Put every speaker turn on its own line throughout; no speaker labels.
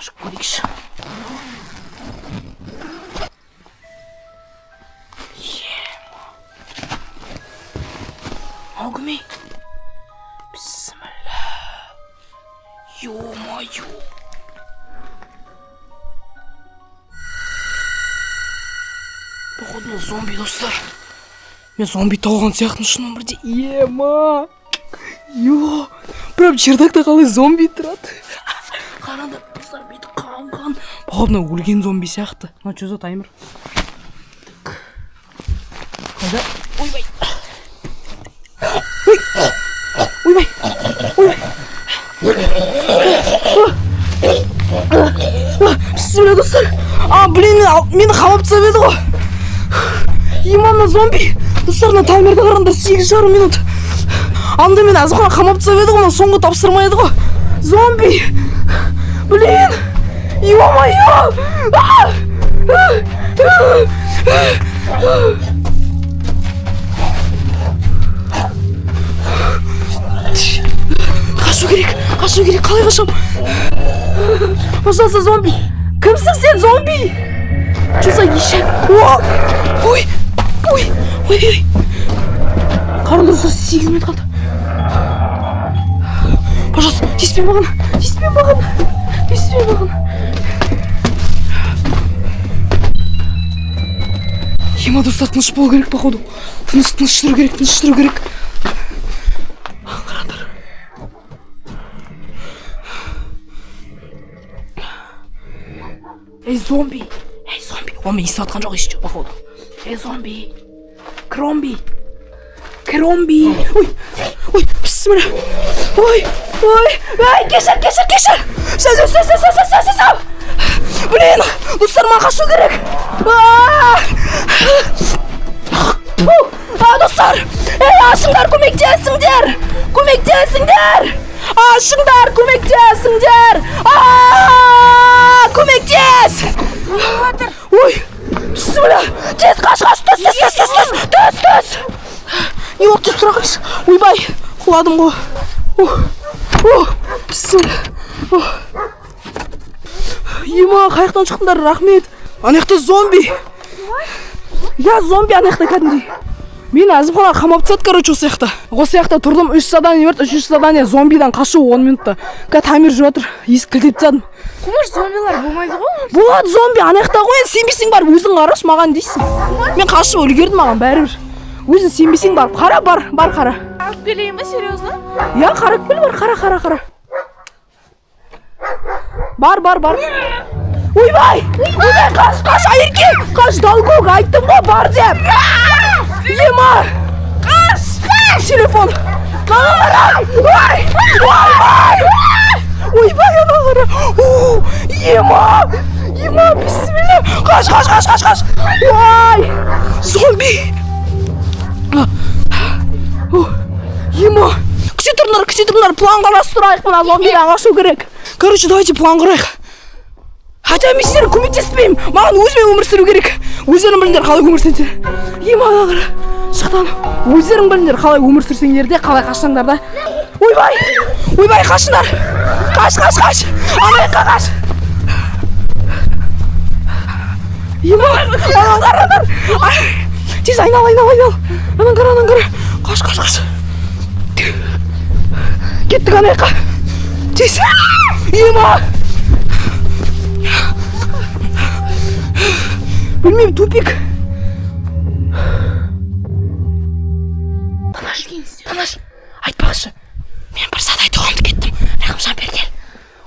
Ашып көрейікші. Ема. Мынау кім, ей? Бісміллә. Ё-моё. Походу, мынау зомби, достар. Мен зомби тауған сияқтымын шын өмірде. Ема. Ё. Прям чердакта қалай зомби тұрады? Қараңдар, достар, беті қан-қан. Походу, мынау өлген зомби сияқты. Мынау что за таймер? Так. Қайда? Ойбай. Ой. Ойбай. Ойбай. Бісміллә, достар. А, блин, мені қамап тастап еді ғой. Ема, мына зомби. Достар, мына таймерді қараңдар, 8,5 минут. Анда мені Әзімхан қамап тастап еді ғой, мына соңғы тапсырма еді ғой. Зомби. Блин. Ё-моё. А! Қашу керек, қашу керек, қалай қашам? Пожалуйста, зомби. Кімсің сен, зомби? Что за ешек? О! Ой, ой, ой, ой. Қараңдар, достар, 8 минут қалды. Пожалуйста, тиіспе маған, тиіспе маған, тиіспе маған. Ема, достар, тыныш болу керек, походу. Тыныш, тыныш жүру керек, тыныш жүру керек. Қараңдар. Ей, зомби! Ей, зомби! Ол мені естіп жатқан жоқ еще, походу. Ей, зомби! Кромби! Кромби! Ой! Ой, бісміллә! Ой! Ой! Ай, кешір, кешір, кешір! Все, все, все, все, все, все, все, все! Блин, достар, маған қашу керек! А! А, достар! Ей, ашыңдар, көмектесіңдер! Көмектесіңдер! Ашыңдар, көмектесіңдер! А! Көмектес! Ой, бісміллә! Тез қаш, қаш, түс, түс, түс, түс, түс, түс, түс! Не болды, тез тұра қойшы. Ойбай, құладым ғой. О, о, бісміллә. О. Ема, қай жақтан шықтыңдар, рахмет. Ана жақта зомби. Я, зомби ана жақта кәдімгідей. Мені Әзімхан қамап тастады, короче, осы жақта. Осы жақта тұрдым, үш задание берді, үшінші задание зомбидан қашу 10 минутта. Қазір таймер жүріп жатыр, есік кілтеп тастадым.
Қумаш, зомбилар болмайды ғой.
Болады, зомби ана жақта ғой, енді сенбесең, барып өзің қарашы, маған дейсің. Мен қашып үлгердім, маған бәрібір. Өзің сенбесең, барып қара, бар, бар, қара.
Алып келейін ба, серьезно?
Я, қарап кел, бар, қара, қара, қара. Бар, бар, бар. Ойбай! Ойбай, қаш, қаш, Айерке! Қаш, долгок, айттым ғой, бар деп. Ема! Қаш! Қаш! Телефон. Маған қара! Ой! Ойбай! Ойбай, ана қара! О, ема! Ема, бісміллә! Қаш, қаш, қаш, қаш, қаш! Ой! Зомби! О, ема! Күте тұрыңдар, күте тұрыңдар, план құрастырайық, мына зомбиден қашу керек. Короче, давайте план құрайық. Хотя мен сіздерге көмектеспеймін. Маған өзіме өмір сүру керек. Өздерің біліңдер қалай өмір сүрсеңдер. Ема, ана қара. Шықтан. Өздерің біліңдер қалай өмір сүрсеңдер де, қалай қашсаңдар да. Ойбай! Ойбай, қашыңдар! Қаш, қаш, қаш! Ана жаққа қаш! Ема, ана қараңдар! Тез айнал, айнал, айнал! Анан қара, анан қара! Қаш, қаш, қаш! Кеттік ана жаққа! Тез! Ема! Білмеймін, тупик. Тыныш, тыныш. Айтпақшы, мен бір зат айтуға ұмытып кеттім. Рахымжан, бері кел.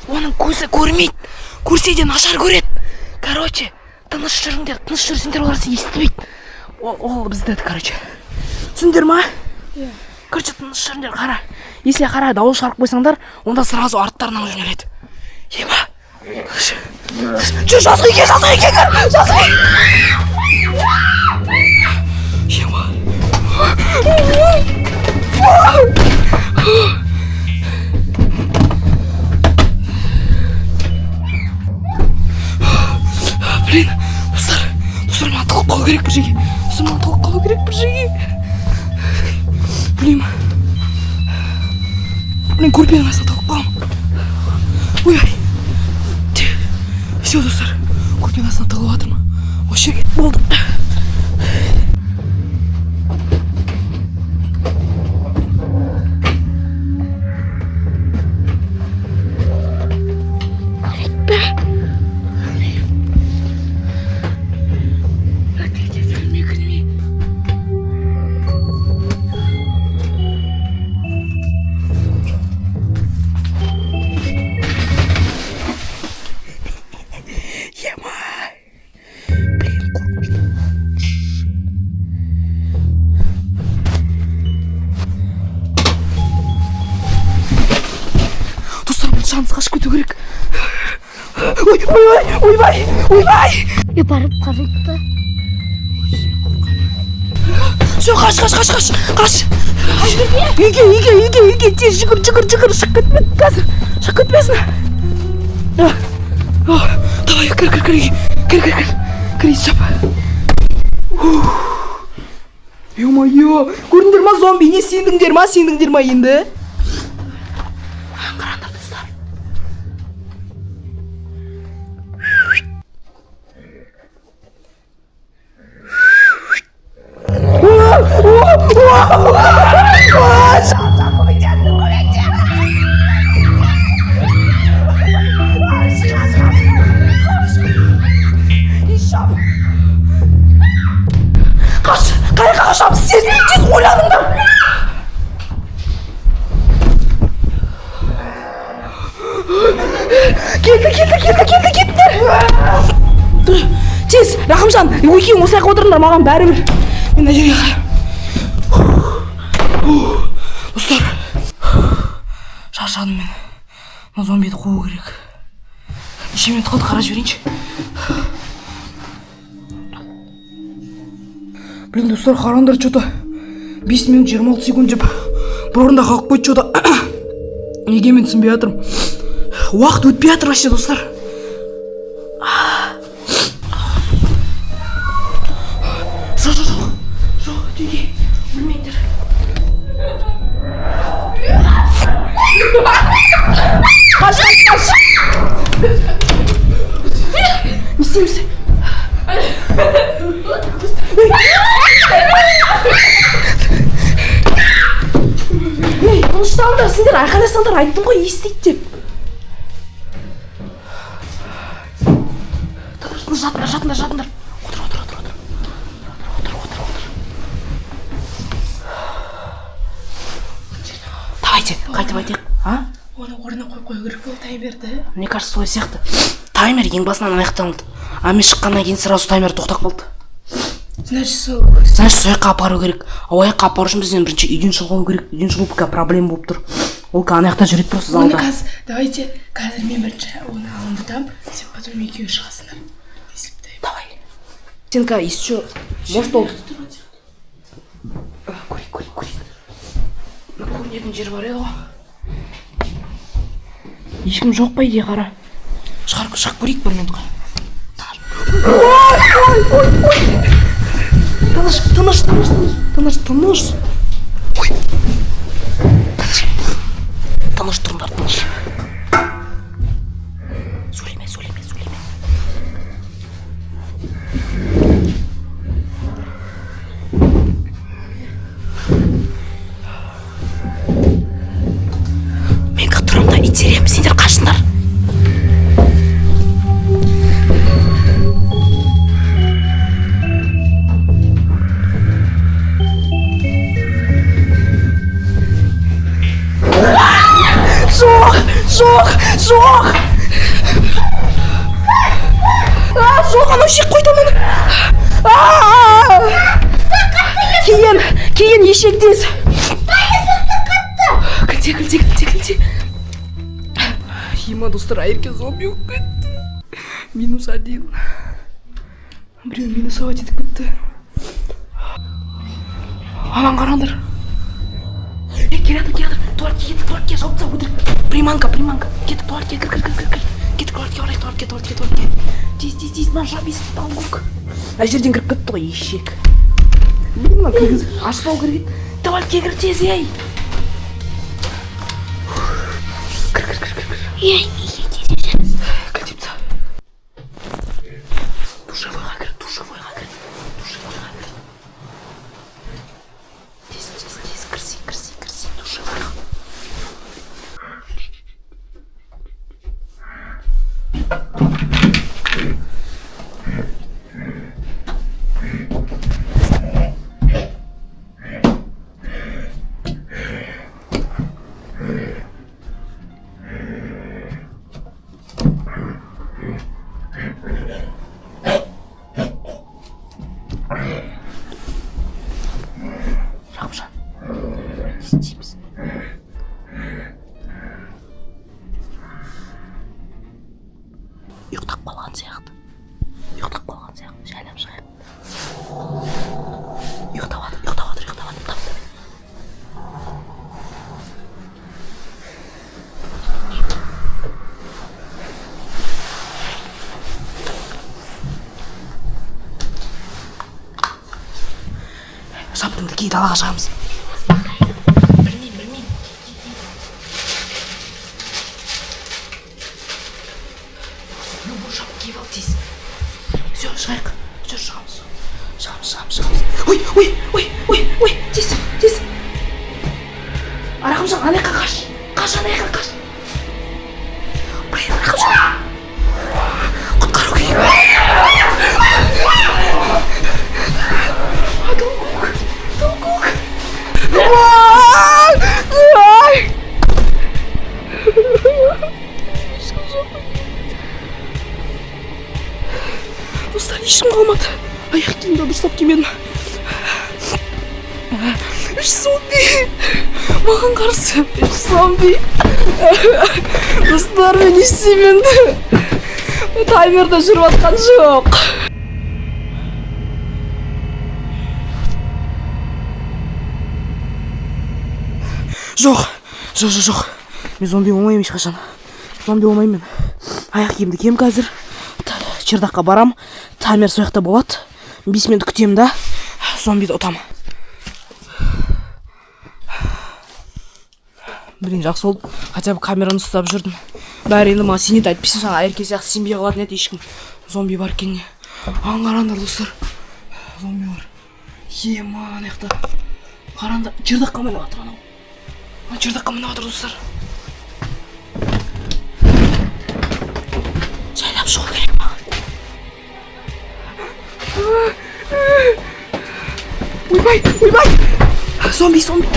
Оның көзі көрмейді. Көрсе де нашар көреді. Короче, тыныш жүріңдер, тыныш жүрсеңдер, олар сені естімейді. Ол бізді, короче. Түсіндіңдер ма?
Иә.
Короче, тыныш жүріңдер, қара. Если қара, дауыс шығарып қойсаңдар, онда сразу арттарынан жөнеледі. Ема. Жүр, жазғы үйге, жазғы үйге кір, жазғы үйге. Ема. Блин, достар, достар, маған тығылып қалу керек бір жерге. Достар, маған тығылып қалу керек бір жерге. Блин. Блин, көрпенің астына тығылып қаламын. Ой, ай. Все, достар, көрпенің астына тығылып жатырмын. Осы жерге болды.
Кірме, кірме.
Ема. Блин, қорқынышты. Достар, бұл шанс, қашып кету керек. Ой, ойбай, ойбай, ойбай.
Е, барып қарайық па?
Все, қаш, қаш, қаш, қаш, қаш. Үйге, үйге, үйге, үйге, тез жүгір, жүгір, жүгір, шығып кетме, қазір, шығып кетпесін. А, а, давай, кір, кір, кір, үйге, кір, кір, кір, кір, есік жап. Ё-моё, көрдіңдер ма зомби, не сендіңдер ма, сендіңдер ма енді? Қараңдар, достар. Қаш, қаяққа қашамыз? Тез, тез ойланыңдар. Келді, келді, келді, келді, кетіңдер. Тез, Рахымжан, екеуің осы жаққа отырыңдар, маған бәрібір. Мен мына жерге қараймын. Достар, шаршадым мен. Мына зомбиді қуу керек. Неше минут қалды, қарап жіберейінші. Блин, достар, қараңдар, что-то 5 минут 26 секунд деп бір орында қалып қойды что-то. Неге, мен түсінбей жатырмын. Уақыт өтпей жатыр вообще, достар. Жоқ, жоқ, жоқ. Жоқ, неге? Өлмеңдер. Қаш, қаш, қаш. Не істейміз? Ей, тынышталыңдар, сендер айқайласаңдар, айттым ғой, естиді деп. Тыныш, тыныш, жатыңдар, жатыңдар, жатыңдар. Отыр, отыр, отыр, отыр. Отыр, отыр, отыр. Давайте, қайтып айтайық. А?
Оны орнына қойып қою керек болды таймерді.
Мне кажется, солай сияқты. Таймер ең басынан аяқталды. А мен шыққаннан кейін сразу таймер тоқтап қалды.
Значит, сол.
Значит, сол жаққа апару керек. А ол жаққа апару үшін бізден бірінші үйден шығу керек. Үйден шығу пока проблема болып тұр. Ол ана жақта жүреді просто,
Оны
залда.
қазір, давайте, қазір мен бірінші оны алаңдатамын, сен потом екеуі шығасыңдар. Если
Давай. Сен еще, может, ол. Көрейік, көрейік, көрейік. Мына көрінетін жер бар еді ғой. Ешкім жоқ па үйде, қара. Шығар, шығып көрейік бір минутқа. Ой, ой, ой, ой. Тыныш, тыныш, тыныш, тыныш, тыныш. Ой. Тыныш. Тыныш тұрыңдар, тыныш. Сөйлеме, сөйлеме, сөйлеме. Мен тұрамын да итеремін, сендер қашыңдар. Жоқ, жоқ, жоқ! А, жоқ, анау шек қойды мұны. А! Кейін, кейін, ешек, тез. Кілте, кілте, кілте, кілте. Ема, достар, Айерке зомби болып кетті. Минус один. Біреу минусовать етіп кетті. Анан қараңдар. Е, келе жатыр, келе жатыр. Туалетке кеттік, туалетке, жауып таста, өтірік. Приманка, приманка. Кеттік туалетке, кір, кір, кір, кір, кір. Кеттік туалетке, барайық, туалетке, туалетке, туалетке. Тез, тез, тез, мына жап есікті, долбоёб. Ана жерден кіріп кетті ғой, ешек. Блин, мына кіргізіп, ашпау керек еді. Туалетке кір, тез, ей. Кір, кір, кір, кір, кір.
Ей, неге терезе?
Кілтеп таста. Рақымжан, не істейміз? Ұйықтап қалған сияқты, ұйықтап қалған сияқты. Жайлап шығайық. Ұйықтап жатыр, ұйықтап жатыр, ұйықтап жатыр. Таптым. Жаптымды ки, далаға шығамыз.
Білмеймін, білмеймін.
Любой жап киіп ал тез. Все, шығайық. Жүр, шығамыз, шығамыз, шығамыз, шығамыз. Ой, ой, ой, ой, ой, тез, тез. Рақымжан, ана жаққа қаш, қаш, ана жаққа қаш. Блин, Рақымжан, құтқару керек. Толкук, толкук. Ай! Ешкім жоқ. Достар, ешкім қалмады. Аяқ киімді дұрыстап кимедім. Үш зомби маған қарсы, үш зомби. Достар, мен не істеймін енді? Таймер де жүріп жатқан жоқ. Жоқ, жоқ, жоқ, жоқ, мен зомби болмаймын, ешқашан зомби болмаймын. Мен аяқ киімді киемін қазір. Чердакқа барам, таймер сол жақта болады. 5 минут күтемін да, зомбиді ұтамын. Блин, жақсы болды, хотя бы камераны ұстап жүрдім. Бәрі енді маған сенеді, әйтпесе жаңа Ақерке сияқты сенбей қалатын еді ешкім зомби бар екеніне. Ана, қараңдар, достар, зомби бар. Ема, ана жақта, қараңдар, чердакқа мініп жатыр анау. Ана чердакқа мініп жатыр. Достар, жайлап шығу керек маған. Ойбай, ойбай, зомби, зомби!